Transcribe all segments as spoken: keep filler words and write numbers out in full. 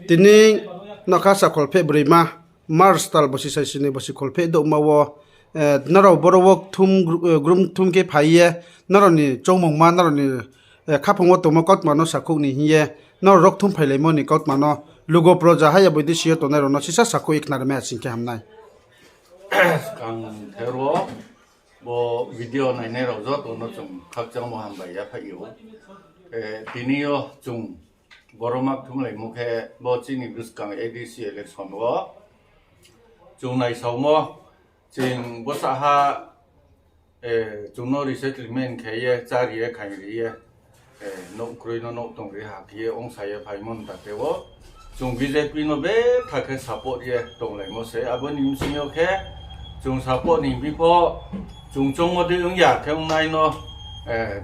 Tini nokha sa kholpheh broima, March tal bosi saisini bosi kholpheh douhma wo, nrao boro wo kthum, grum kthum khe phai ye, nrao ni choungmungma, nrao ni khaphang wo tongmo kautma no sakhouh ni hing ye, nrao rao kthum phailaimo ni kautma no lugo proja ha ya boidesi yo tongnai rao no sisa sakhouh ye khnari mai ya sing khe ham nai. Skang the ro, bo video nainai rao joto no chung khakchangmo hambai yaphaih ou. Tini yo chung boro ma kthumlaimo khe bo chini buskang A D C election wo chung naisaomo, chung bsa ha chung no resettlement khe ye, chári ye, khaing ri ye, nouh kroi no nouh tong ri ha khe ye ongsa ye phaimo ni ta te wo, chung B J P no betha khe support ye tonglaimo se. Abo ni bsing yo khe chung support ni hing phi pho, chung choungmo dei ong ya khe ongnai no,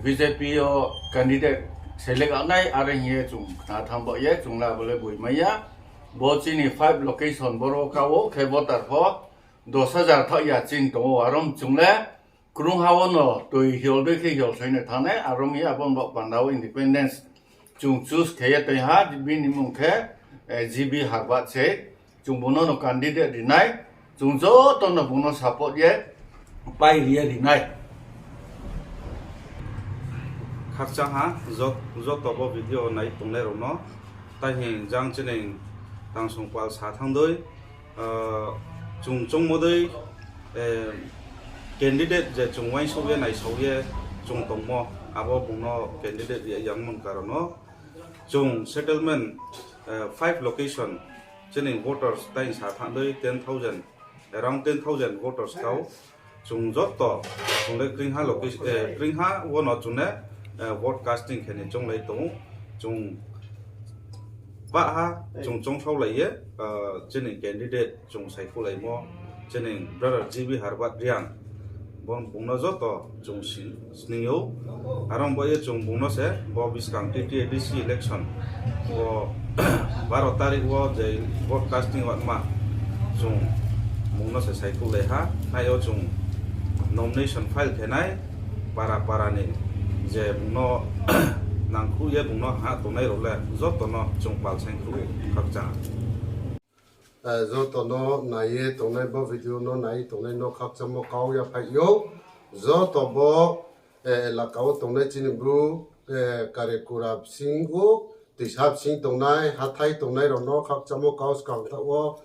B J P yo candidate select nai are hing ye chung khna thanng baoh ye, chung le abo le boi mai ya. Bo chini five location boro ka wo khe voter pho dos hajar thaoh ya chini tong ou, aro chung le krungha wo no toi hiol dei khe hiol soi no thanng nai, aro mi abo ni baoh panda wo independence chung choose khe ye toi ha, bini mmung khe G B Harbad se, chung bung no no candidate ri nai, chung joto no bung no support ye pai ri ye ri nai. Khakchang ha, joto bo video nai tongnai rao no, tai hing jang chini tangsong pal sa thanng dei, chung choungmo dei, candidate je chung uaingsouh ye naisao ye chung tongmo, abo bung no candidate ri yangmo ni karon no chung settlement, five location, chini voters tai sa thanng dei ten thousand, around ten thousand voters kau, chung joto, chung le kringha wo no chung le vote casting khe ni chounglai tong ou, chung pah ha, chung choungsaolai ye, chini candidate chung saikhouhlaimo, chini brother G B Harbad Reang, bung no joto chung sning ou. Aro baoh ye chung bung no se bo buskang T T A D C election, bo baro tarik wo je vote casting watma, chung bung no se saikhouhlai ha, nai yo chung nomination file khe nai, para para ni je bung no nangkhruh ye bung no ha tongnai rao le joto no chung pal saingkhruh ou. Khakchang. Joto no nai ye tongnai, bo video no nai tongnai no khakchangmo kau yaphaih ou. Joto bo elaka wo tongnai chini Bru, kare kura bsing ou, toisa bsing tongnai, hathái tongnai rao no khakchangmo kau skang thaoh wo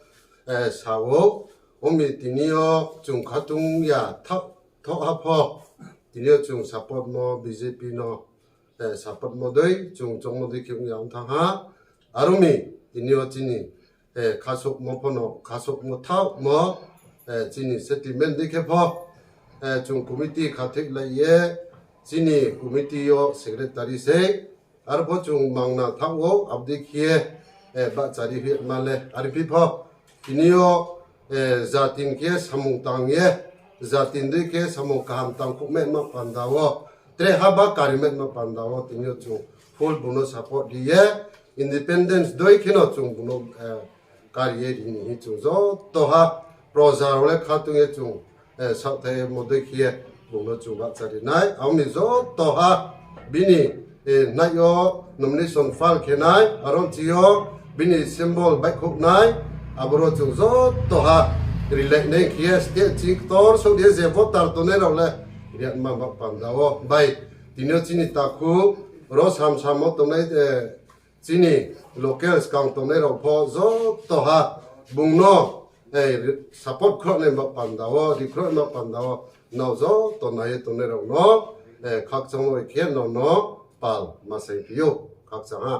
sa ou. Ong mi tini yo chung khatung ya thaoh ha pho, tini yo chung support mo B J P no, support mo dei, chung choungmo dei khe ong ya ong thanng ha. Aro mi tini yo chini khasouhmo pho no, khasouhmo thaohmo, chini settlement dei khe pho, chung committee khathoilai ye, chini committee yo secretary sei, aro pho chung mangna thaoh ou, abo dei khe ye, bahchari hoihma le, are phi pho, tini yo, jati ni khe samung tang ye, jati ni dei khe samung kaham tangkhouh maima panda wo, tre ha ba kari maima panda wo, tini yo chung full bung no support ri ye, independence dei khe no chung bung no kari ye ri ni hing chung joto ha proja rao le khatung ye chung saohthaimo dei khe ye bung no chung bahchari nai. Abo ni joto ha bini nai yo nomination file khe nai, aro chi yo bini symbol baihkhouh nai, aboro chung joto ha rilai nai khe ye state ching ktor souh ye je voter tongnai rao le riatma ba panda wo bai. Tini yo chini takhu ro samsamo tongnai, chini local skang tongnai rao pho joto ha bung no support khroh nai ba panda wo, ri khroh nai ba panda wo, nrao joto nai ye tongnai rao no khakchangmo bai khe nrao no pal ma saingphi ou. Khakchang ha.